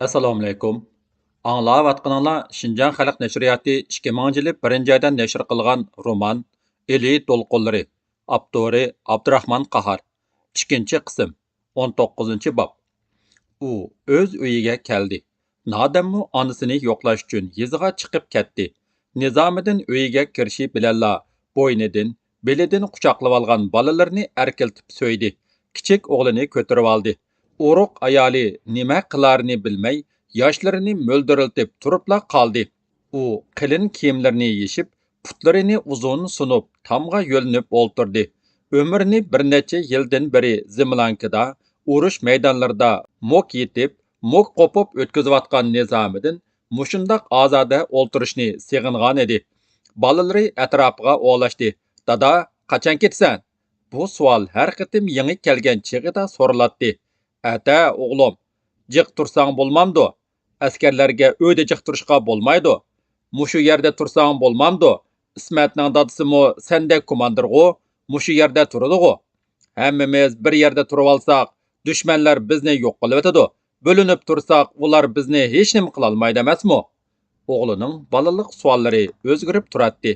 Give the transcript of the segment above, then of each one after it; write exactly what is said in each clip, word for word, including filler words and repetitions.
ئەسسالامۇئەلەيكۇم. ئاڭلاۋاتقىنىڭلار شىنجاڭ خەلق نەشرىياتى ئىككى مىڭىنچى يىلى بىرىنچى ئايدا نەشر قىلغان رومان ئىلى دولقۇنلىرى، ئاپتورى ئابدۇراخمان قاھار، ئىككىنچى قىسىم، ئون توققۇزىنچى باب. ئۇ ئۆز ئۆيىگە كەلدى. نادەممۇ ئانىسىنى يوقلاش ئۈچۈن يېزىغا چىقىپ كەتتى. نىزامىدىن ئۆيىگە كىرىشى بىلەنلا بوينىدىن، بېلىدىن قۇچاقلىۋالغان بالىلىرىنى ئەركىلىتىپ سۆيدى. كىچىك ئوغلىنى كۆتۈرۈۋالدى. ئورۇق ئايالى نېمە قىلارىنى بىلمەي، ياشلىرىنى مۆلدۈرلىتىپ تۇرۇپلا قالدى. ئۇ قېلىن كىيىملىرىنى يېشىپ، پۇتلىرىنى ئۇزۇن سۇنۇپ، تامغا يۆلىنىپ ئولتۇردى. ئۆمرىنى بىر نەچچە يىلدىن بېرى زېملانكىدا، ئۇرۇش مەيدانلىرىدا موك يېتىپ، موك قوپۇپ ئۆتكۈزۈۋاتقان نىزامىدىن مۇشۇنداق ئازادە ئولتۇرۇشنى سېغىنغانىدى. بالىلىرى ئەتراپىغا ئولاشتى. «دادا، قاچان كېتىسەن؟» بۇ سوئال ھەر قېتىم يېڭى كەلگەن چېغىدا سورىلاتتى. «ئەتە، ئوغلۇم.» «جىق تۇرساڭ بولمامدۇ؟ ئەسكەرلەرگە ئۆيدە جىق تۇرۇشقا بولمايدۇ. مۇشۇ يەردە تۇرساڭ بولمامدۇ؟ ئىسمەتنىڭ دادىسىمۇ سەندەك كوماندىرغۇ، مۇشۇ يەردە تۇرىدىغۇ. ھەممىمىز بىر يەردە تۇرۇۋالساق، دۈشمەنلەر بىزنى يوق قىلىۋېتىدۇ. بۆلۈنۈپ تۇرساق، ئۇلار بىزنى ھېچنېمە قىلالمايدۇ ئەمەسمۇ؟» ئوغلىنىڭ بالىلىق سوئاللىرى ئۆزگىرىپ تۇراتتى.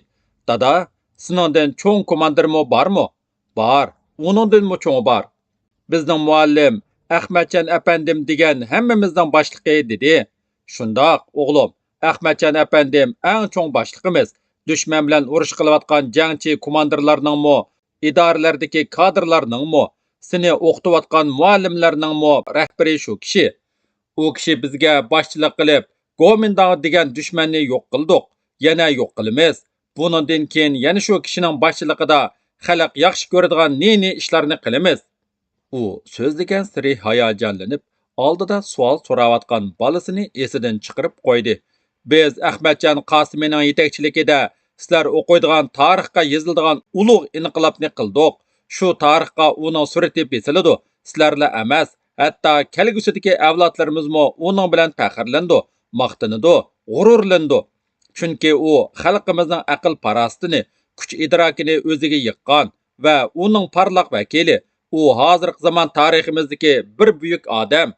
«دادا، سېنىڭدىن چوڭ كوماندىرمۇ بارمۇ؟» «بار، ئۇنىڭدىنمۇ چوڭى بار. بىزنىڭ مۇئەللىم ئەخمەتجان ئەپەندىم دېگەن ھەممىمىزنىڭ باشلىقى» دېدى. «شۇنداق، ئوغلۇم، ئەخمەتجان ئەپەندىم ئەڭ چوڭ باشلىقىمىز. دۈشمەن بىلەن ئۇرۇش قىلىۋاتقان جەڭچى كوماندىرلارنىڭمۇ، ئىدارىلەردىكى كادىرلارنىڭمۇ، سېنى ئوقۇتۇۋاتقان مۇئەللىملەرنىڭمۇ رەھبىرى شۇ كىشى. ئۇ كىشى بىزگە باشچىلىق قىلىپ، گومىنداڭ دېگەن دۈشمەننى يوق قىلدۇق، يەنە يوق قىلىمىز. بۇنىڭدىن كېيىن يەنە شۇ كىشىنىڭ باشچىلىقىدا خەلق ياخشى كۆرىدىغان نى-نى ئىشلارنى قىلىمىز.» ئۇ سۆزلىگەنسېرى ھاياجانلىنىپ، ئالدىدا سوئال سوراۋاتقان بالىسىنى ئېسىدىن چىقىرىپ قويدى. «بىز ئەخمەتجان قاسىمىنىڭ يېتەكچىلىكىدە سىلەر ئوقۇيدىغان تارىخقا يېزىلىدىغان ئۇلۇغ ئىنقىلابنى قىلدۇق. شۇ تارىخقا ئۇنىڭ سۈرىتى بېسىلىدۇ. سىلەرلا ئەمەس، ھەتتا كەلگۈسىدىكى ئەۋلادلىرىمىزمۇ ئۇنىڭ بىلەن پەخىرلىنىدۇ، ماختىنىدۇ، غۇرۇرلىنىدۇ. چۈنكى ئۇ خەلقىمىزنىڭ ئەقىل-پاراسىتىنى، كۈچ-ئىدراكىنى ئۆزىگە يىغقان ۋە ئۇنىڭ پارلاق ۋەكىلى. ئۇ ھازىرقى زامان تارىخىمىزدىكى بىر بۈيۈك ئادەم.»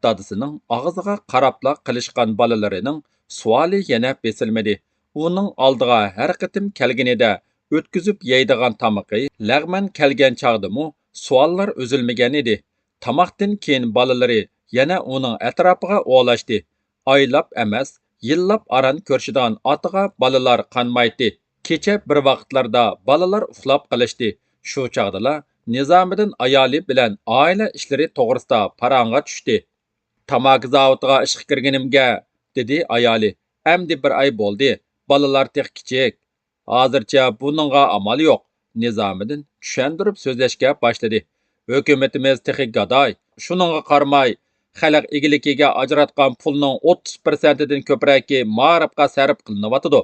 دادىسىنىڭ ئاغزىغا قاراپلا قىلىشقان بالىلىرىنىڭ سوئالى يەنە بېسىلمىدى. ئۇنىڭ ئالدىغا ھەر قېتىم كەلگىنىدە ئۆتكۈزۈپ يەيدىغان تامىقى لەغمەن كەلگەن چاغدىمۇ سوئاللار ئۈزۈلمىگەن ئىدى. تاماقتىن كېيىن بالىلىرى يەنە ئۇنىڭ ئەتراپىغا ئولاشتى. ئايلاپ ئەمەس، يىللاپ ئاران كۆرۈشىدىغان ئاتىغا بالىلار قانمايتتى. كېچە بىر ۋاقىتلاردا بالىلار ئۇخلاپ قېلىشتى. شۇ چاغدىلا نىزامىدىن ئايالى بىلەن ئائىلە ئىشلىرى توغرىسىدا پاراڭغا چۈشتى. «تاماكا زاۋۇتىغا ئىشقا كىرگىنىمگە»، دېدى ئايالى. «ئەمدى بىر ئاي بولدى. بالىلار تېخى كىچىك. ھازىرچە بۇنىڭغا ئامال يوق.» نىزامىدىن چۈشەندۈرۈپ سۆزلەشكە باشلىدى. «ھۆكۈمىتىمىز تېخى گاداي. شۇنىڭغا قارىماي، خەلق ئىگىلىكىگە ئاجراتقان پۇلنىڭ ئوتتۇز پىرسەنتىدىن كۆپرەكى مائارىپقا سەرپ قىلىنىۋاتىدۇ.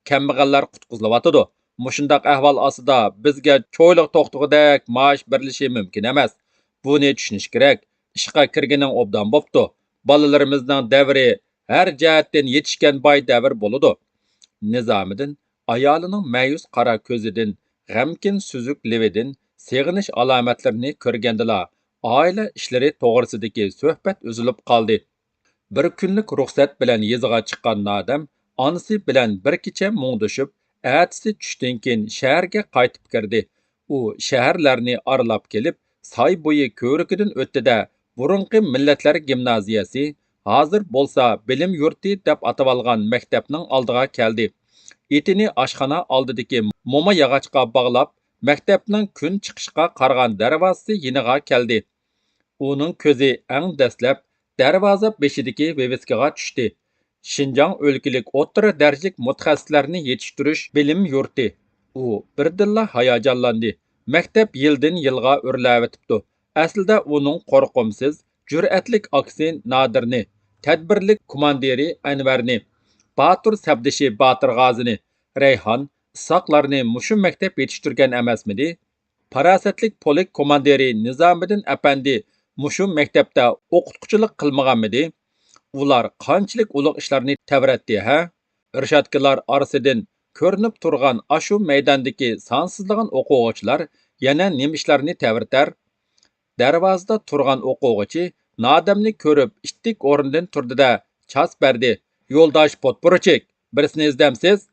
كەمبەغەللەر قۇتقۇزۇلۇۋاتىدۇ. مۇشۇنداق ئەھۋال ئاستىدا بىزگە چويلۇق توختىغۇدەك مائاش بېرىلىشى مۇمكىن ئەمەس. بۇنى چۈشىنىش كېرەك. ئىشقا كىرگىنىڭ ئوبدان بوپتۇ. بالىلىرىمىزنىڭ دەۋرى ھەر جەھەتتىن يېتىشكەن باي دەۋر بولىدۇ.» نىزامىدىن ئايالىنىڭ مەيۈس قارا كۆزىدىن، غەمكىن سۈزۈك لېۋىدىن سېغىنىش ئالامەتلىرىنى كۆرگەندىلا، ئائىلە ئىشلىرى توغرىسىدىكى سۆھبەت ئۈزۈلۈپ قالدى. بىر كۈنلۈك رۇخسەت بىلەن يېزىغا چىققان نادەم ئانىسى بىلەن بىر كېچە مۇڭدىشىپ، ئەتىسى چۈشتىن كېيىن شەھەرگە قايتىپ كىردى. ئۇ شەھەرلەرنى ئارىلاپ كېلىپ، ساي بويى كۆۋرۈكىدىن ئۆتتى-دە، بۇرۇنقى مىللەتلەر گىمنازىيەسى، ھازىر بولسا بىلىم يۇرتى دەپ ئاتىۋالغان مەكتەپنىڭ ئالدىغا كەلدى. ئېتىنى ئاشخانا ئالدىدىكى موما ياغاچقا باغلاپ، مەكتەپنىڭ كۈن چىقىشقا قارىغان دەرۋازىسى يېنىغا كەلدى. ئۇنىڭ كۆزى ئەڭ دەسلەپ دەرۋازا بېشىدىكى ۋىۋىسكىغا چۈشتى. «شىنجاڭ ئۆلكىلىك ئوتتۇرا دەرىجىلىك مۇتەخەسسىسلەرنى يېتىشتۈرۈش بىلىم يۇرتى.» ئۇ بىردىنلا ھاياجانلاندى. مەكتەپ يىلدىن يىلغا ئۆرلەۋېتىپتۇ. ئەسلىدە ئۇنىڭ قورقۇمسىز، جۈرئەتلىك ئاكىسى نادىرنى، تەدبىرلىك كوماندىرى ئەنۋەرنى، باتۇر سەپدىشى باتىر غازىنى، رەيھان، ئىسھاقلارنى مۇشۇ مەكتەپ يېتىشتۈرگەن ئەمەسمىدى؟ پاراسەتلىك پولك كوماندىرى نىزامىدىن ئەپەندى مۇشۇ مەكتەپتە ئوقۇتقۇچىلىق قىلمىغانمىدى؟ ئۇلار قانچىلىك ئۇلۇغ ئىشلارنى تەۋرەتتى، ھە؟ رىشاتكىلار ئارىسىدىن كۆرۈنۈپ تۇرغان ئاشۇ مەيداندىكى سانسىزلىغان ئوقۇغۇچىلار يەنە نېمە ئىشلارنى تەۋرىتەر؟ دەرۋازىدا تۇرغان ئوقۇغۇچى نادەمنى كۆرۈپ ئىتتىك ئورنىدىن تۇردى-دە، چاس بەردى. يولداش پودپورۇچىك، بىرسىنى ئىزدەمسىز؟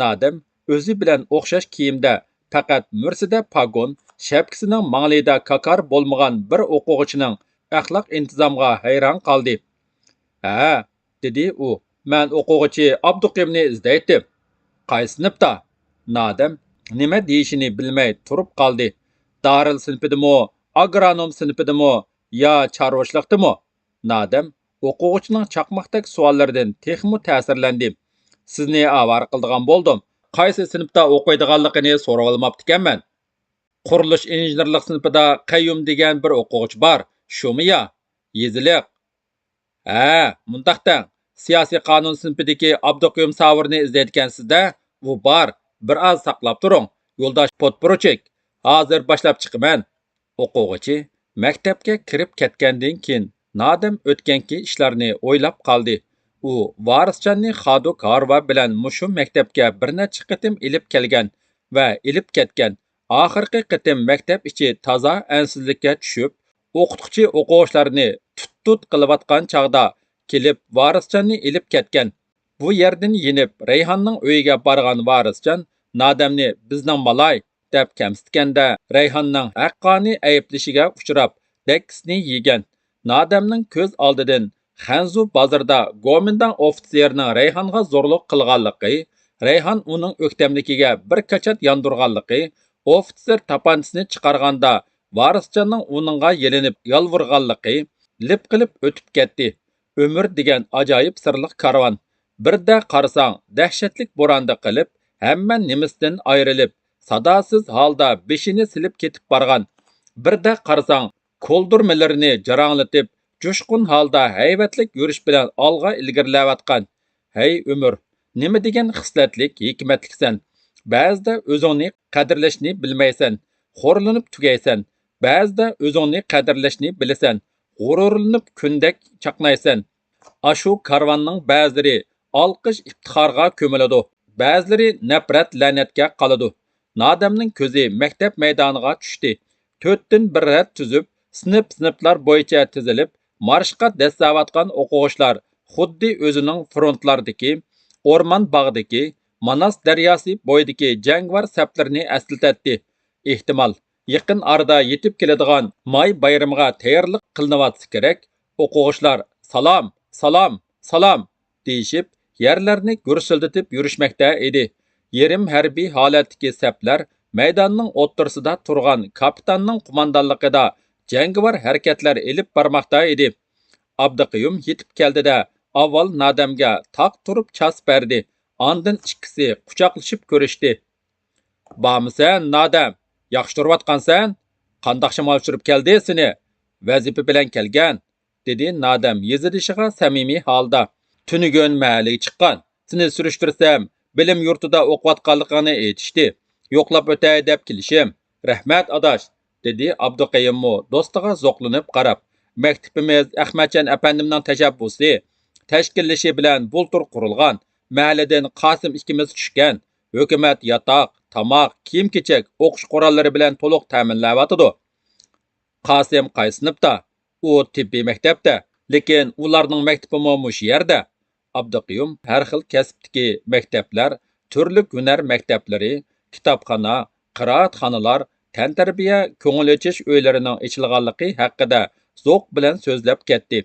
نادەم ئۆزى بىلەن ئوخشاش كىيىمدە، پەقەت مۈرىسىدە پاگون، شەپكىسىنىڭ ماڭلىيىدا كاكار بولمىغان بىر ئوقۇغۇچىنىڭ ئەخلاق ئىنتىزامغا ھەيران قالدى. ھە، دېدى ئۇ، مەن ئوقۇغۇچى ئابدۇقىيۇمنى ئىزدەيتتىم. قايسى سىنىپتا؟ نادەم نېمە دېيىشىنى بىلمەي تۇرۇپ قالدى. دارىل سىنىپىدىمۇ، ئاگرونوم سىنىپىدىمۇ يا چارۋىچىلىقتىمۇ؟ نادەم ئوقۇغۇچىنىڭ چاقماقتەك سوئاللىرىدىن تېخىمۇ تەسىرلەندى. سىزنى ئاۋارە قىلىدىغان بولدۇم. قايسى سىنىپتا ئوقۇيدىغانلىقىنى سورىۋالماپتىكەنمەن. قۇرۇلۇش ئىنژېنېرلىق سىنىپىدا قەييۇم دېگەن بىر ئوقۇغۇچى بار، شۇمۇ يا؟ يېزىلىق. ھە، مۇنداق دەڭ، سىياسىي قانۇن سىنىپىدىكى ئابدۇقىيۇم ساۋۇرنى ئىزدەيدىكەنسىز-دە، ئۇ بار، بىر ئاز ساقلاپ تۇرۇڭ، يولداش پودپورۇچىك، ھازىر باشلاپ چىقىمەن. ئوقۇغۇچى مەكتەپكە كىرىپ كەتكەندىن كېيىن، نادەم ئۆتكەنكى ئىشلارنى ئويلاپ قالدى. ئۇ ۋارىسجاننى خادۇك ھارۋا بىلەن مۇشۇ مەكتەپكە بىر نەچچە قېتىم ئېلىپ كەلگەن ۋە ئېلىپ كەتكەن، ئاخىرقى قېتىم مەكتەپ ئىچى تازا ئەنسىزلىككە چۈشۈپ، ئوقۇتقۇچى ئوقۇغۇچىلارنى تۇت-تۇت قىلىۋاتقان چاغدا كېلىپ ۋارىسجاننى ئېلىپ كەتكەن. بۇ يەردىن يېنىپ، رەيھاننىڭ ئۆيىگە بارغان ۋارىسجان نادەمنى «بىزنىڭ مالاي» دەپ كەمسىتكەندە، رەيھاننىڭ ھەققانىي ئەيىبلىشىگە ئۇچراپ، دەككىسىنى يېگەن. نادەمنىڭ كۆز ئالدىدىن خەنزۇ بازىرىدا گومىنداڭ ئوفىتسېرنىڭ رەيھانغا زورلۇق قىلغانلىقى، رەيھان ئۇنىڭ ئۆكتەملىكىگە بىر كاچات ياندۇرغانلىقى، ئوفىتسېر تاپانچىسىنى چىقارغاندا ۋارىسجاننىڭ ئۇنىڭغا يېلىنىپ يالۋۇرغانلىقى لىپ قىلىپ ئۆتۈپ كەتتى. ئۆمۈر دېگەن ئاجايىپ سىرلىق كارۋان. بىردە قارىساڭ، دەھشەتلىك بوراندا قېلىپ، ھەممە نېمىسىدىن ئايرىلىپ، ساداسىز ھالدا بېشىنى سېلىپ كېتىپ بارغان. بىردە قارىساڭ، كولدۇرمىلىرىنى جاراڭلىتىپ، جۇشقۇن ھالدا ھەيۋەتلىك يۈرۈش بىلەن ئالغا ئىلگىرىلەۋاتقان. ھەي ئۆمۈر، نېمە دېگەن خىسلەتلىك، ھېكمەتلىكسەن! بەزىدە ئۆزۈڭنى قەدىرلەشنى بىلمەيسەن، خورلىنىپ تۈگەيسەن. بەزىدە ئۆزۈڭنى قەدىرلەشنى بىلىسەن، غۇرۇرلىنىپ كۈندەك چاقنايسەن. ئاشۇ كارۋاننىڭ بەزىلىرى ئالقىش ئىپتىخارغا كۆمۈلىدۇ، بەزىلىرى نەپرەت لەنەتكە قالىدۇ. نادەمنىڭ كۆزى مەكتەپ مەيدانىغا چۈشتى. تۆتتىن بىر رەت تۈزۈپ، سىنىپ-سىنىپلار بويىچە تىزىلىپ، مارشقا دەسسەۋاتقان ئوقۇغۇچىلار خۇددى ئۆزىنىڭ فرونتلاردىكى، ئورمان باغدىكى، ماناس دەرياسى بويىدىكى جەڭگىۋار سەپلىرىنى ئەسلىتەتتى. ئېھتىمال، يېقىن ئارىدا يېتىپ كېلىدىغان ماي بايرىمىغا تەييارلىق قىلىنىۋاتسا كېرەك. ئوقۇغۇچىلار «سالام، سالام، سالام» دېيىشىپ، يەرلەرنى گۈرسۈلدىتىپ يۈرۈشمەكتە ئىدى. يېرىم ھەربىي ھالەتتىكى سەپلەر مەيداننىڭ ئوتتۇرىسىدا تۇرغان كاپىتاننىڭ قوماندانلىقىدا جەڭگىۋار ھەرىكەتلەر ئېلىپ بارماقتا ئىدى. ئابدۇقېيۇم يېتىپ كەلدى-دە، ئاۋۋال نادەمگە تاق تۇرۇپ چاس بەردى، ئاندىن ئىككىسى قۇچاقلىشىپ كۆرۈشتى. «بارمۇسەن، نادەم؟ ياخشى تۇرۇۋاتقانسەن؟ قانداق شامال ئۇچۇرۇپ كەلدى سېنى؟ ۋەزىپە بىلەن كەلگەن» دېدى نادەم يېزىدىشىغا سەمىمىي ھالدا. «تۈنۈگۈن مەھەللىگە چىققان، سېنى سۈرۈشتۈرسەم، بىلىم يۇرتىدا ئوقۇۋاتقانلىقىڭنى ئېيتىشتى. يوقلاپ ئۆتەي دەپ كېلىشىم. رەھمەت، ئاداش» دېدى ئابدۇقېيۇممۇ دوستىغا زوقلىنىپ قاراپ. «مەكتىپىمىز ئەخمەتجان ئەپەندىمنىڭ تەشەببۇسى، تەشكىللىشى بىلەن بۇلتۇر قۇرۇلغان. مەھەللىدىن قاسىم ئىككىمىز چۈشكەن. ھۆكۈمەت ياتاق، تاماق، كىيىم-كېچەك، ئوقۇش قوراللىرى بىلەن تولۇق تەمىنلەۋاتىدۇ.» «قاسىم قايسى سىنىپتا؟» «ئۇ تېببىي مەكتەپتە، لېكىن ئۇلارنىڭ مەكتىپىمۇ مۇشۇ يەردە.» ئابدۇقېيۇم ھەر خىل كەسىپتىكى مەكتەپلەر، تۈرلۈك ھۈنەر مەكتەپلىرى، كىتابخانا، قىرائەتخانىلار، تەنتەربىيە، كۆڭۈل ئېچىش ئۆيلىرىنىڭ ئېچىلغانلىقى ھەققىدە زوق بىلەن سۆزلەپ كەتتى.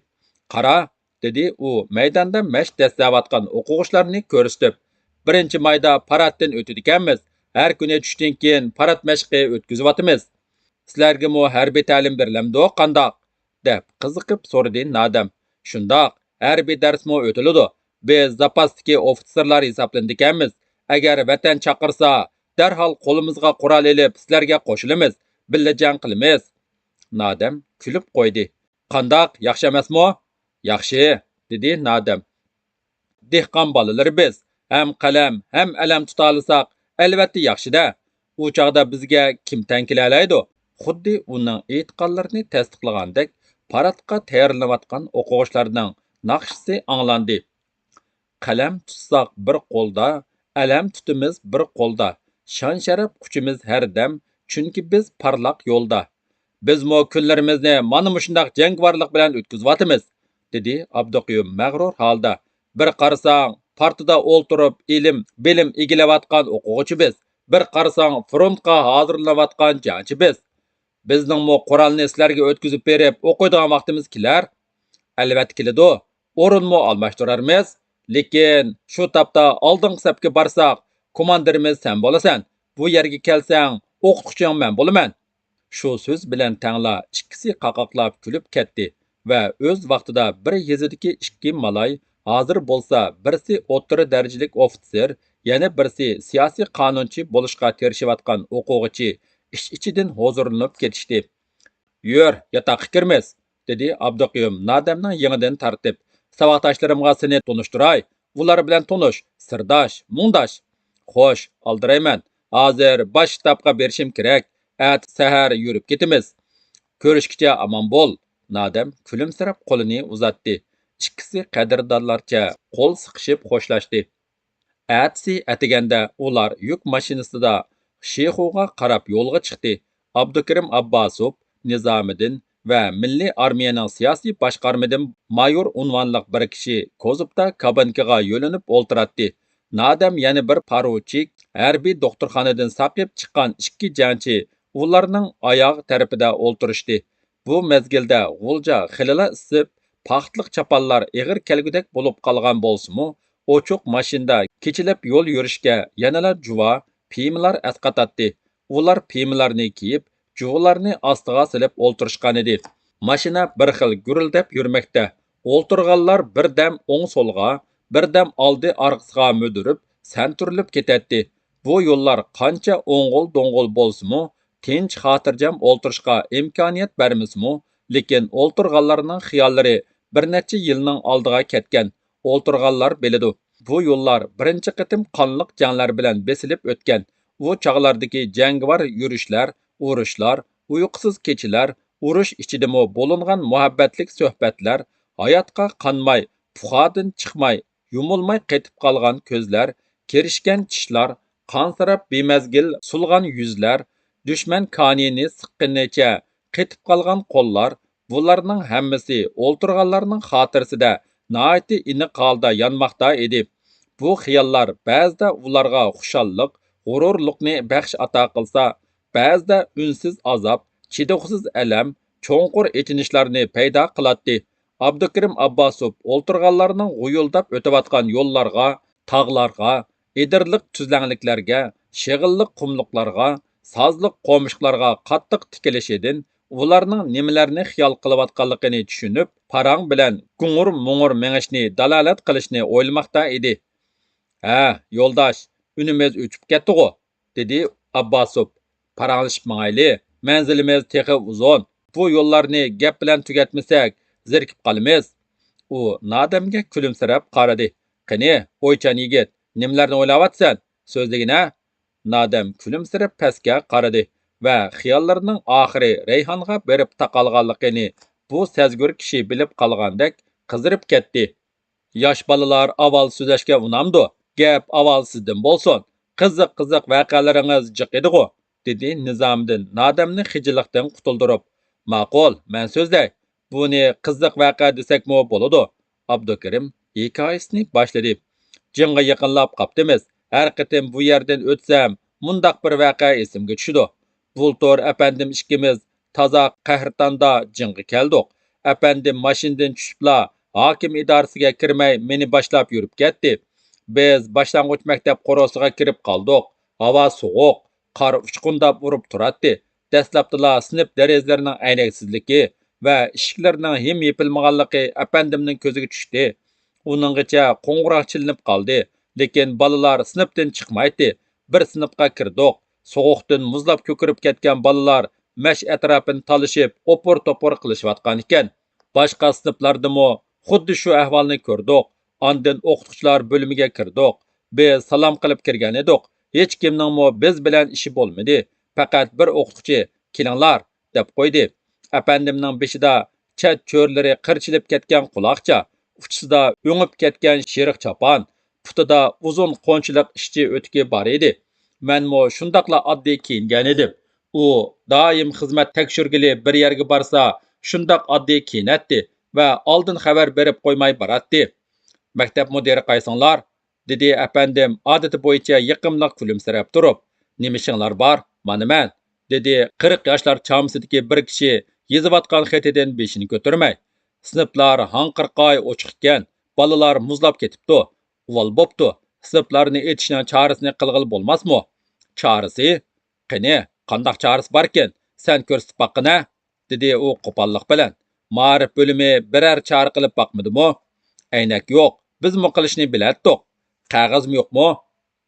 «قارا!» دېدى ئۇ مەيداندا مەشىق دەسسەۋاتقان ئوقۇغۇچىلارنى كۆرسىتىپ. «بىرىنچى مايدا پاراتتىن ئۆتىدىكەنمىز. ھەر كۈنى چۈشتىن كېيىن پارات مەشقى ئۆتكۈزۈۋاتىمىز. سىلەرگىمۇ ھەربىي تەلىم بېرىلەمدۇ قانداق؟» دەپ قىزىقىپ سورىدى نادەم. «شۇنداق، ھەربىي دەرسمۇ ئۆتۈلىدۇ. بىز زاپاستىكى ئوفىتسېرلار ھېسابلىنىدىكەنمىز. ئەگەر ۋەتەن چاقىرسا، دەرھال قولىمىزغا قورال ئېلىپ سىلەرگە قوشۇلىمىز، بىللە جەڭ قىلىمىز.» نادەم كۈلۈپ قويدى. «قانداق، ياخشى ئەمەسمۇ؟» «ياخشى»، دېدى نادەم. «دېھقان بالىلىرى بىز، ھەم قەلەم، ھەم ئەلەم تۇتالىساق، ئەلۋەتتە ياخشى-دە. ئۇ چاغدا بىزگە كىم تەڭ كېلەلەيدۇ؟» خۇددى ئۇنىڭ ئېيتقانلىرىنى تەستىقلىغاندەك، پاراتقا تەييارلىنىۋاتقان ئوقۇغۇچىلارنىڭ ناخشىسى ئاڭلاندى. «قەلەم تۇتساق بىر قولدا، ئەلەم تۇتىمىز بىر قولدا. شان-شەرەپ قۇچىمىز ھەردەم، چۈنكى بىز پارلاق يولدا. بىزمۇ كۈنلىرىمىزنى مانا مۇشۇنداق جەڭگىۋارلىق بىلەن ئۆتكۈزۈۋاتىمىز، دېدى ئابدۇقىيۇم مەغرۇر ھالدا. بىر قارىساڭ، پارتىدا ئولتۇرۇپ ئىلىم، بىلىم ئىگىلەۋاتقان ئوقۇغۇچى بىز، بىر قارىساڭ، فرونتقا ھازىرلىنىۋاتقان جەڭچى بىز. بىزنىڭمۇ قورالنى سىلەرگە ئۆتكۈزۈپ بېرىپ ئوقۇيدىغان ۋاقتىمىز كېلەر؟ ئەلۋەتتە كېلىدۇ. ئورۇنمۇ ئالماشتۇرارمىز. لېكىن شۇ تاپتا ئالدىنقى سەپكە بارساق، كوماندىرىمىز سەن بولىسەن. بۇ يەرگە كەلسەڭ، ئوقۇتقۇچىڭ مەن بولىمەن. شۇ سۆز بىلەن تەڭلا ئىككىسى قاقاقلاپ كۈلۈپ كەتتى ۋە ئۆز ۋاقتىدا بىر يېزىدىكى ئىككى مالاي، ھازىر بولسا بىرسى ئوتتۇرا دەرىجىلىك ئوفىتسېر، يەنە بىرسى سىياسىي قانۇنچى بولۇشقا تىرىشىۋاتقان ئوقۇغۇچى ئىچ-ئىچىدىن ھۇزۇرلىنىپ كېتىشتى. يۈر، ياتاققا كىرىمىز، دېدى ئابدۇقىيۇم نادەمنىڭ يېڭىدىن تارتىپ. ساۋاقداشلىرىمغا سېنى تونۇشتۇراي. ئۇلار بىلەن تونۇش، سىرداش، مۇڭداش. خوش، ئالدىرايمەن. ھازىر باش شتابقا بېرىشىم كېرەك. ئەتە سەھەر يۈرۈپ كېتىمىز. كۆرۈشكىچە ئامان بول. نادەم كۈلۈمسىرەپ قولىنى ئۇزاتتى. ئىككىسى قەدىردانلارچە قول سىقىشىپ خوشلاشتى. ئەتىسى ئەتىگەندە ئۇلار يۈك ماشىنىسىدا شىخۇغا قاراپ يولغا چىقتى. ئابدۇكېرىم ئابباسوف، نىزامىدىن ۋە مىللىي ئارمىيەنىڭ سىياسىي باشقارمىدىن مايور ئۇنۋانلىق بىر كىشى كوزۇپتا كابىنكىغا يۆلىنىپ ئولتۇراتتى. نادەم يەنە بىر پاروچىك، ھەربىي دوختۇرخانىدىن ساقىيىپ چىققان ئىككى جەڭچى ئۇلارنىڭ ئاياغ تەرىپىدە ئولتۇرۇشتى. بۇ مەزگىلدە غۇلجا خېلىلا ئىسسىپ، پاختىلىق چاپانلار ئېغىر كەلگۈدەك بولۇپ قالغان بولسىمۇ، ئوچۇق ماشىنىدا كېچىلەپ يول يۈرۈشكە يەنىلا جۇۋا، پىيمىلار ئەسقاتاتتى. ئۇلار پىيمىلارنى كىيىپ، جۇۋىلارنى ئاستىغا سېلىپ ئولتۇرۇشقانىدى. ماشىنا بىر خىل گۈرۈلدەپ يۈرمەكتە. ئولتۇرغانلار بىردەم ئوڭ-سولغا، بىردەم ئالدى-ئارقىسىغا مۈدۈرۈپ، سەنتۈرۈلۈپ كېتەتتى. بۇ يوللار قانچە ئوڭغۇل-دوڭغۇل بولسىمۇ، تىنچ-خاتىرجەم ئولتۇرۇشقا ئىمكانىيەت بەرمىسىمۇ، لېكىن ئولتۇرغانلارنىڭ خىياللىرى بىر نەچچە يىلنىڭ ئالدىغا كەتكەن. ئولتۇرغانلار بىلىدۇ، بۇ يوللار بىرىنچى قېتىم قانلىق جەڭلەر بىلەن بېسىلىپ ئۆتكەن. ئۇ چاغلاردىكى جەڭگىۋار يۈرۈشلەر، ئۇرۇشلار، ئۇيقۇسىز كېچىلەر، ئۇرۇش ئىچىدىمۇ بولۇنغان مۇھەببەتلىك سۆھبەتلەر، ھاياتقا قانماي، پۇخادىن چىقماي، يۇمۇلماي قېتىپ قالغان كۆزلەر، كىرىشكەن چىشلار، قانسىراپ بىمەزگىل سۇلغان يۈزلەر، دۈشمەن كانىيىنى سىققىنىچە قېتىپ قالغان قوللار، بۇلارنىڭ ھەممىسى ئولتۇرغانلارنىڭ خاتىرىسىدە ناھايىتى ئېنىق ھالدا يانماقتا ئىدى. بۇ خىياللار بەزىدە ئۇلارغا خۇشاللىق، غۇرۇرلۇقنى بەخش ئاتا قىلسا، بەزىدە ئۈنسىز ئازاب، چىدىغۇسىز ئەلەم، چوڭقۇر ئېچىنىشلارنى پەيدا قىلاتتى. ئابدۇكېرىم ئابباسوف ئولتۇرغانلارنىڭ غۇيۇلداپ ئۆتۈۋاتقان يوللارغا، تاغلارغا، ئېدىرلىق تۈزلەڭلىكلەرگە، شېغىللىق قۇملۇقلارغا، سازلىق قومۇشلارغا قاتتىق تىكىلىشىدىن، ئۇلارنىڭ نېمىلەرنى خىيال قىلىۋاتقانلىقىنى چۈشىنىپ، پاراڭ بىلەن گۇڭۇر-مۇڭۇر مېڭىشنى دالالەت قىلىشنى ئويلىماقتا ئىدى. ھە، يولداش، ئۈنىمىز ئۆچۈپ كەتتىغۇ، دېدى ئابباسوف. پاراڭلىشىپ ماڭايلى، مەنزىلىمىز تېخى ئۇزۇن. بۇ يوللارنى گەپ بىلەن تۈگەتمىسەك، زېرىكىپ قالىمىز. ئۇ نادەمگە كۈلۈمسىرەپ قارىدى. قېنى، ئويچان يىگىت، نېمىلەرنى ئويلاۋاتىسەن؟ سۆزلىگىنە. نادەم كۈلۈمسىرەپ پەسكە قارىدى ۋە خىياللىرىنىڭ ئاخىرى رەيھانغا بېرىپ تاقالغانلىقىنى بۇ سەزگۈر كىشى بىلىپ قالغاندەك قىزىرىپ كەتتى. ياش بالىلار ئاۋال سۆزلەشكە ئۇنامدۇ؟ گەپ ئاۋال سىزدىن بولسۇن. قىزىق-قىزىق ۋەقەلىرىڭىز جىق ئىدىغۇ؟ دېدى نىزامىدىن نادەمنى خىجىللىقتىن قۇتۇلدۇرۇپ. ماقۇل، مەن سۆزلەي. بۇنى قىزىق ۋەقە دېسەكمۇ بولىدۇ. ئابدۇكېرىم ھېكايىسىنى باشلىدى. جىڭغا يېقىنلاپ قاپتىمىز. ھەر قېتىم بۇ يەردىن ئۆتسەم، مۇنداق بىر ۋەقە ئېسىمگە چۈشىدۇ. بۇلتۇر ئەپەندىم ئىككىمىز تازا قەھرىتاندا جىڭغا كەلدۇق. ئەپەندىم ماشىنىدىن چۈشۈپلا، ھاكىم ئىدارىسىگە كىرمەي، مېنى باشلاپ يۈرۈپ كەتتى. بىز باشلانغۇچ مەكتەپ قورۇسىغا كىرىپ قالدۇق. ھاۋا سوغۇق، قار ئۇچقۇنداپ ئۇرۇپ تۇراتتى. دەسلەپتىلا سىنىپ دېرىزىلىرىنىڭ ئەينەكسىزلىكى ۋە ئىشىكلىرىنىڭ ھىم يېپىلمىغانلىقى ئەپەندىمنىڭ كۆزىگە چۈشتى. ئۇنىڭغىچە قوڭغۇراق چېلىنىپ قالدى، لېكىن بالىلار سىنىپتىن چىقمايتتى. بىر سىنىپقا كىردۇق. سوغۇقتىن مۇزلاپ كۆكىرىپ كەتكەن بالىلار مەش ئەتراپىنى تالىشىپ، ئوپۇر-توپۇر قىلىشىۋاتقانىكەن. باشقا سىنىپلاردىمۇ خۇددى شۇ ئەھۋالنى كۆردۇق. ئاندىن ئوقۇتقۇچىلار بۆلۈمىگە كىردۇق. بىز سالام قىلىپ كىرگەن ئىدۇق. ھېچكىمنىڭمۇ بىز بىلەن ئىشى بولمىدى. پەقەت بىر ئوقۇتقۇچى، «كېلىڭلار» دەپ قويدى. ئەپەندىمنىڭ بېشىدا چەت چۆرىلىرى قىرچىلىپ كەتكەن قۇلاقچا، ئۇچىسىدا ئۆڭۈپ كەتكەن شېرىق چاپان، پۇتىدا ئۇزۇن قونچىلىق ئىشچى ئۆتۈكى بار ئىدى. مەنمۇ شۇنداقلا ئاددىي كىيىنگەن ئىدىم. ئۇ دائىم خىزمەت تەكشۈرگىلى بىر يەرگە بارسا، شۇنداق ئاددىي كىيىنەتتى ۋە ئالدىن خەۋەر بېرىپ قويماي باراتتى. مەكتەپ مۇدىرى قايسىڭلار؟ دېدى ئەپەندىم ئادىتى بويىچە يېقىملىق كۈلۈمسىرەپ تۇرۇپ. نېمە ئىشىڭلار بار؟ مانا مەن، دېدى قىرىق ياشلار چامىسىدىكى بىر كىشى يېزىۋاتقان خېتىدىن بېشىنى كۆتۈرمەي. سىنىپلار ھاڭقىرقاي ئوچۇق ئىكەن، بالىلار مۇزلاپ كېتىپتۇ. ئۇۋال بوپتۇ، سىنىپلارنى ئېچىشنىڭ چارىسىنى قىلغىلى بولماسمۇ؟ چارىسى؟ قېنى، قانداق چارىسى باركىن؟ سەن كۆرسىتىپ باققىنە، دېدى ئۇ قوپاللىق بىلەن. مائارىپ بۆلۈمى بىرەر چارە قىلىپ باقمىدىمۇ؟ ئەينەك يوق، بىزمۇ قىلىشنى بىلەتتۇق. قەغەزمۇ يوقمۇ؟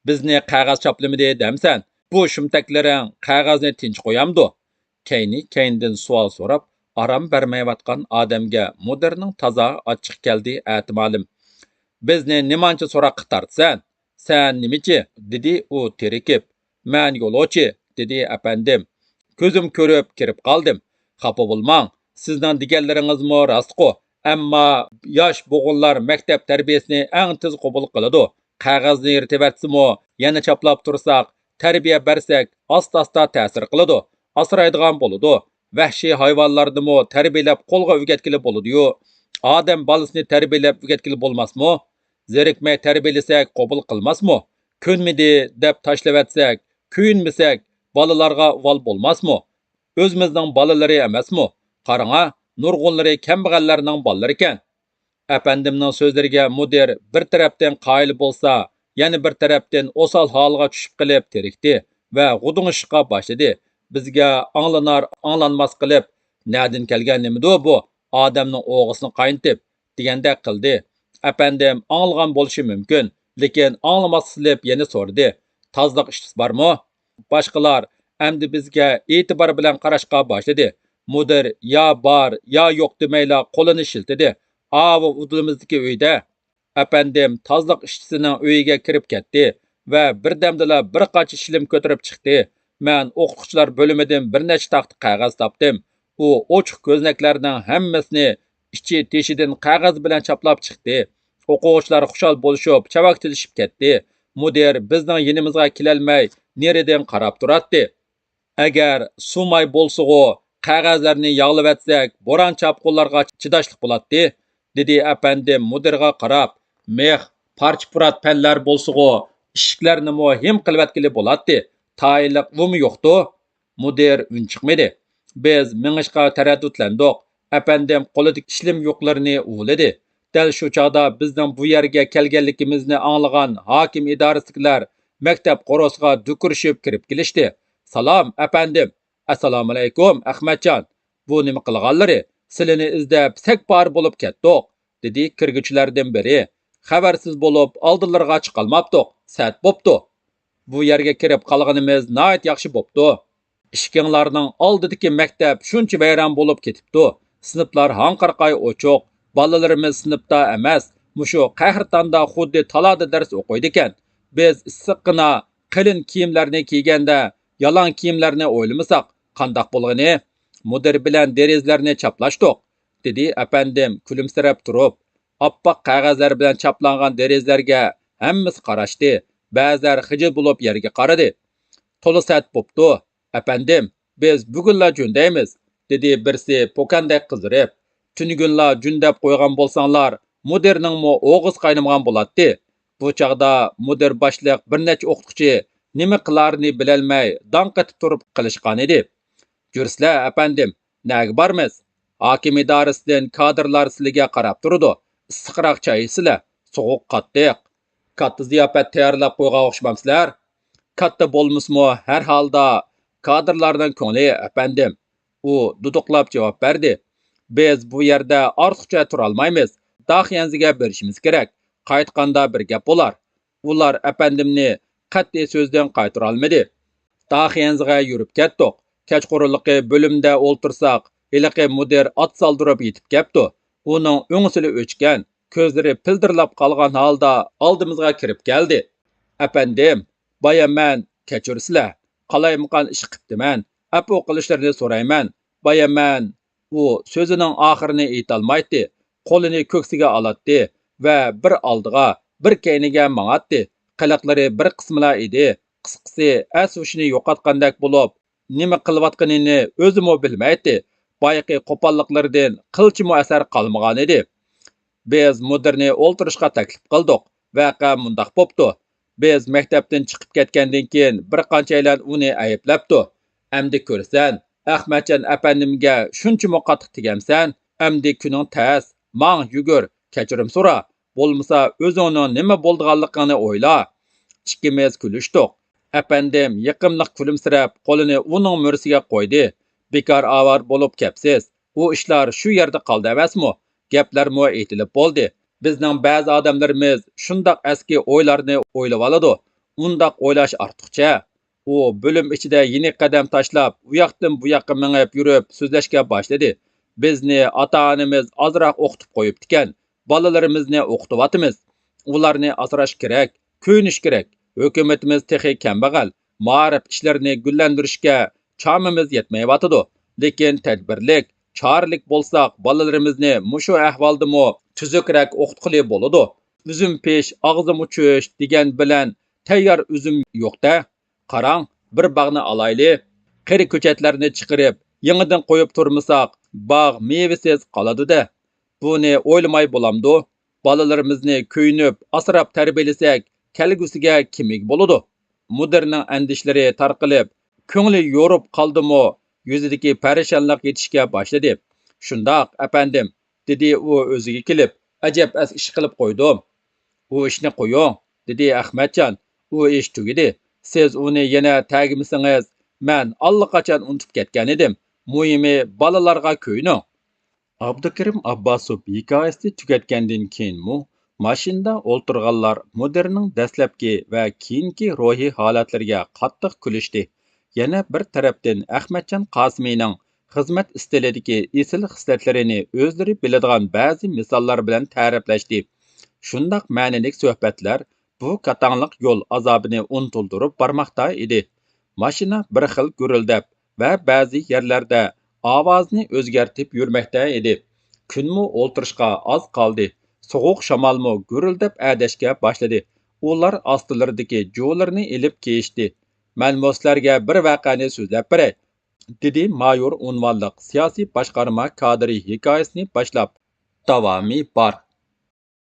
بىزنى قەغەز چاپلىمىدى دەمسەن؟ بۇ شۇمتەكلىرىڭ قەغەزنى تىنچ قويامدۇ؟ كەينى-كەينىدىن سوئال سوراپ، ئارام بەرمەيۋاتقان ئادەمگە مۇدىرنىڭ تازا ئاچچىقى كەلدى، ئەتىمالىم. بىزنى نېمانچە سوراققا تارتىسەن؟ سەن نېمىچى؟ دېدى ئۇ تېرىكىپ. مەن يولۇچى، دېدى ئەپەندىم. كۆزۈم كۆرۈپ كىرىپ قالدىم. خاپا بولماڭ، سىزنىڭ دېگەنلىرىڭىزمۇ راستقۇ. ئەمما ياش بوغۇنلار مەكتەپ تەربىيەسىنى ئەڭ تېز قوبۇل قىلىدۇ. قەغەزنى يىرتىۋەتسىمۇ، يەنە چاپلاپ تۇرساق، تەربىيە بەرسەك، ئاستا-ئاستا تەسىر قىلىدۇ. ئاسرايدىغان بولىدۇ. ۋەھشىي ھايۋانلارنىمۇ تەربىيەلەپ قولغا ئۆگەتكىلى بولىدۇ-يۇ. ئادەم بالىسىنى تەربىيەلەپ ئۆگەتكىلى بولماسمۇ؟ زېرىكمەي تەربىيەلىسەك قوبۇل قىلماسمۇ؟ كۆنمىدى دەپ تاشلىۋەتسەك، كۆيۈنمىسەك، بالىلارغا ئۇۋال بولماسمۇ؟ ئۆزىمىزنىڭ بالىلىرى ئەمەسمۇ؟ قاراڭا، نۇرغۇنلىرى كەمبەغەللەرنىڭ بالىلىرىكەن. ئەپەندىمنىڭ سۆزلىرىگە مۇدىر بىر تەرەپتىن قايىل بولسا، يەنە بىر تەرەپتىن ئوسال ھالغا چۈشۈپ قېلىپ تېرىكتى ۋە غۇدۇڭ ئىشقا باشلىدى. بىزگە ئاڭلىنار ئاڭلانماس قىلىپ، نەدىن كەلگەن نېمىدۇ بۇ؟ ئادەمنىڭ ئوغىسىنى قاينىتىپ، دېگەندەك قىلدى. ئەپەندىم ئاڭلىغان بولۇشى مۇمكىن، لېكىن ئاڭلىماسلىق قىلىپ يەنە سورىدى. تازىلىق ئىشچىسى بارمۇ؟ باشقىلار ئەمدى بىزگە ئېتىبار بىلەن قاراشقا باشلىدى. مۇدىر يا بار، يا يوق دېمەيلا قولىنى شىلتىدى. ئاۋۇ ئۇدۇلىمىزدىكى ئۆيدە. ئەپەندىم تازىلىق ئىشچىسىنىڭ ئۆيىگە كىرىپ كەتتى ۋە بىردەمدىلا بىر قاچا شىلىم كۆتۈرۈپ چىقتى. مەن ئوقۇتقۇچىلار بۆلۈمىدىن بىر نەچچە تاختا قەغەز تاپتىم. ئۇ ئوچۇق كۆزنەكلەرنىڭ ھەممىسىنى ئىچى تېشىدىن قەغەز بىلەن چاپلاپ چىقتى. ئوقۇغۇچىلار خۇشال بولۇشۇپ، چاۋاك تېلىشىپ كەتتى. مۇدىر بىزنىڭ يېنىمىزغا كېلەلمەي، نېرىدىن قاراپ تۇراتتى. ئەگەر سۇ ماي بولسىغۇ، قەغەزلەرنى ياغلىۋەتسەك، بوران-چاپقۇنلارغا چىداشلىق بولاتتى، دېدى ئەپەندىم مۇدىرغا قاراپ. مىخ، پارچە-پۇرات پەنلەر بولسىغۇ، ئىشىكلەرنىمۇ ھىم قىلىۋەتكىلى بولاتتى. تايىنلىق ئۇمۇ يوقتۇ. مۇدىر ئۈنچىقمىدى. بىز مېڭىشقا تەرەددۇتلەندۇق. ئەپەندىم قولىدىكى ئىشلىم يۇقلىرىنى ئۇۋىلىدى. دەل شۇ چاغدا بىزنىڭ بۇ يەرگە كەلگەنلىكىمىزنى ئاڭلىغان ھاكىم ئىدارىسىدىكىلەر مەكتەپ قورۇسىغا دۈكۈرۈشۈپ كىرىپ كېلىشتى. سالام، ئەپەندىم! ئەسسالامۇئەلەيكۇم، ئەخمەتجان! بۇ نېمە قىلغانلىرى؟ سىلىنى ئىزدەپ سەك پارە بولۇپ كەتتۇق، دېدى كىرگۈچىلەردىن بىرى. خەۋەرسىز بولۇپ، ئالدىلىرىغا چىقالماپتۇق. سەت بوپتۇ. بۇ يەرگە كىرىپ قالغىنىمىز ناھايىتى ياخشى بوپتۇ. ئىشىكىڭلارنىڭ ئالدىدىكى مەكتەپ شۇنچە ۋەيران بولۇپ كېتىپتۇ. سىنىپلار ھاڭقىرقاي ئوچۇق. بالىلىرىمىز سىنىپتا ئەمەس، مۇشۇ قەھرىتاندا خۇددى تالادا دەرس ئوقۇيدىكەن. بىز ئىسسىققىنا قېلىن كىيىملەرنى كىيگەندە، يالاڭ كىيىملەرنى ئويلىمىساق، قانداق بولغىنى؟ مۇدىر بىلەن دېرىزىلەرنى چاپلاشتۇق، دېدى ئەپەندىم كۈلۈمسىرەپ تۇرۇپ. ئاپئاق قەغەزلەر بىلەن چاپلانغان دېرىزىلەرگە ھەممىسى قاراشتى. بەزىلەر خىجىل بولۇپ يەرگە قارىدى. تولا سەت بوپتۇ، ئەپەندىم، بىز بۈگۈنلا جۈندەيمىز، دېدى بىرسى پوكاندەك قىزىرىپ. تۈنۈگۈنلا جۈندەپ قويغان بولساڭلار، مۇدىرنىڭمۇ ئوغىسى قاينىمىغان بولاتتى. بۇ چاغدا مۇدىر باشلىق بىر نەچچە ئوقۇتقۇچى نېمە قىلارىنى بىلەلمەي داڭ قېتىپ تۇرۇپ قېلىشقانىدى. جۈرسىلە، ئەپەندىم، نەگە بارىمىز؟ ھاكىم ئىدارىسىدىن كادىرلار سىلىگە قاراپ تۇرىدۇ. ئىسسىقراق چاي ئىچسىلە، سوغۇق قاتتىق. كاتتا زىياپەت تەييارلاپ قويغان ئوخشىمامسىلەر؟ كاتتا بولمىسىمۇ، ھەر ھالدا كادىرلارنىڭ كۆڭلى، ئەپەندىم. ئۇ دۇدۇقلاپ جاۋاب بەردى. بىز بۇ يەردە ئارتۇقچە تۇرالمايمىز. داخيەنزىگە بېرىشىمىز كېرەك. قايتقاندا بىر گەپ بولار. ئۇلار ئەپەندىمنى قەتئىي سۆزدىن قايتۇرالمىدى. داخيەنزىغا يۈرۈپ كەتتۇق. كەچقۇرۇنلۇقى بۆلۈمدە ئولتۇرساق، ھېلىقى مۇدىر ئات سالدۇرۇپ يېتىپ كەپتۇ. ئۇنىڭ ئۆڭسىلى ئۆچكەن، كۆزلىرى پىلدىرلاپ قالغان ھالدا ئالدىمىزغا كىرىپ كەلدى. ئەپەندىم، بايا مەن، كەچۈرسىلە، قالايمىقان ئىش قىپتىمەن، ئەپۇ قىلىشلىرىنى سورايمەن، بايا مەن. ئۇ سۆزىنىڭ ئاخىرىنى ئېيتالمايتتى. قولىنى كۆكسىگە ئالاتتى ۋە بىر ئالدىغا، بىر كەينىگە ماڭاتتى. قىلىقلىرى بىر قىسمىلا ئىدى. قىسقىسى، ئەس-ھوشىنى يوقاتقاندەك بولۇپ، نېمە قىلىۋاتقىنىنى ئۆزىمۇ بىلمەيتتى. بايىقى قوپاللىقلىرىدىن قىلچىمۇ ئەسەر قالمىغانىدى. بىز مۇدىرنى ئولتۇرۇشقا تەكلىپ قىلدۇق. ۋەقە مۇنداق بوپتۇ. بىز مەكتەپتىن چىقىپ كەتكەندىن كېيىن بىر قانچەيلەن ئۇنى ئەيىبلەپتۇ. ئەمدى كۆرىسەن، ئەخمەتجان ئەپەندىمگە شۇنچىمۇ قاتتىق تېگەمسەن، ئەمدى كۈنۈڭ تەس، ماڭ، يۈگۈر، كەچۈرۈم سورا، بولمىسا ئۆزۈڭنىڭ نېمە بولىدىغانلىقىڭنى ئويلا. ئىككىمىز كۈلۈشتۇق. ئەپەندىم يېقىملىق كۈلۈمسىرەپ، قولىنى ئۇنىڭ مۈرىسىگە قويدى. بىكار ئاۋارە بولۇپ كەپسىز. ئۇ ئىشلار شۇ يەردە قالدى ئەمەسمۇ؟ گەپلەرمۇ ئېيتىلىپ بولدى. بىزنىڭ بەزى ئادەملىرىمىز شۇنداق ئەسكى ئويلارنى ئويلىۋالىدۇ. ئۇنداق ئويلاش ئارتۇقچە. ئۇ بۆلۈم ئىچىدە يېنىك قەدەم تاشلاپ، ئۇياقتىن بۇياققا مېڭىپ يۈرۈپ سۆزلەشكە باشلىدى. بىزنى ئاتا-ئانىمىز ئازراق ئوقۇتۇپ قويۇپتىكەن. بالىلىرىمىزنى ئوقۇتۇۋاتىمىز. ئۇلارنى ئاسراش كېرەك، كۆيۈنۈش كېرەك. ھۆكۈمىتىمىز تېخى كەمبەغەل. مائارىپ ئىشلىرىنى گۈللەندۈرۈشكە چامىمىز يەتمەيۋاتىدۇ. لېكىن تەدبىرلىك، چارىلىك بولساق، بالىلىرىمىزنى مۇشۇ ئەھۋالدىمۇ تۈزۈكرەك ئوقۇتقىلى بولىدۇ. ئۈزۈم پىش، ئاغزىمۇ چۈش دېگەن بىلەن تەييار ئۈزۈم يوق-دە. قاراڭ، بىر باغنى ئالايلى. قېرى كۆچەتلەرنى چىقىرىپ، يېڭىدىن قويۇپ تۇرمىساق، باغ مېۋىسىز قالىدۇ-دە. بۇنى ئويلىماي بولامدۇ؟ بالىلىرىمىزنى كۆيۈنۈپ، ئاسراپ تەربىيەلىسەك، كەلگۈسىگە كىم ئىگە بولىدۇ؟ مۇدىرنىڭ ئەندىشىلىرى تارقىلىپ، كۆڭلى يورۇپ قالدىمۇ، يۈزىدىكى پەرىشانلىق يېتىشكە باشلىدى. شۇنداق، ئەپەندىم، دېدى ئۇ ئۆزىگە كېلىپ، ئەجەب ئەس ئىش قىلىپ قويدۇم. ئۇ ئىشنى قويۇڭ، دېدى ئەخمەتجان. ئۇ ئىش تۈگىدى. سىز ئۇنى يەنە تەگمىسىڭىز، مەن ئاللىقاچان ئۇنتۇپ كەتكەنىدىم. مۇھىمى، بالىلارغا كۆيۈنۈڭ. ئابدۇكېرىم ئابباسوف ھېكايىسىنى تۈگەتكەندىن كېيىنمۇ ماشىنىدا ئولتۇرغانلار مۇدىرنىڭ دەسلەپكى ۋە كېيىنكى روھىي ھالەتلىرىگە قاتتىق كۈلۈشتى. يەنە بىر تەرەپتىن ئەخمەتجان قاسىمىنىڭ خىزمەت ئىستىلىدىكى ئېسىل خىسلەتلىرىنى ئۆزلىرى بىلىدىغان بەزى مىساللار بىلەن تەرىپلەشتى. شۇنداق مەنىلىك سۆھبەتلەر بۇ كاتاڭلىق يول ئازابىنى ئۇنتۇلدۇرۇپ بارماقتا ئىدى. ماشىنا بىر خىل گۈرۈلدەپ ۋە بەزى يەرلەردە ئاۋازىنى ئۆزگەرتىپ يۈرمەكتە ئىدى. كۈنمۇ ئولتۇرۇشقا ئاز قالدى. سوغۇق شامالمۇ گۈرۈلدەپ ئەدەشكە باشلىدى. ئۇلار ئاستىلىرىدىكى جۇۋىلىرىنى ئېلىپ كىيىشتى. مەنمۇ سىلەرگە بىر ۋەقەنى سۆزلەپ بېرەي، دېدى مايور ئۇنۋانلىق سىياسىي باشقارما كادىرى ھېكايىسىنى باشلاپ. داۋامى بار.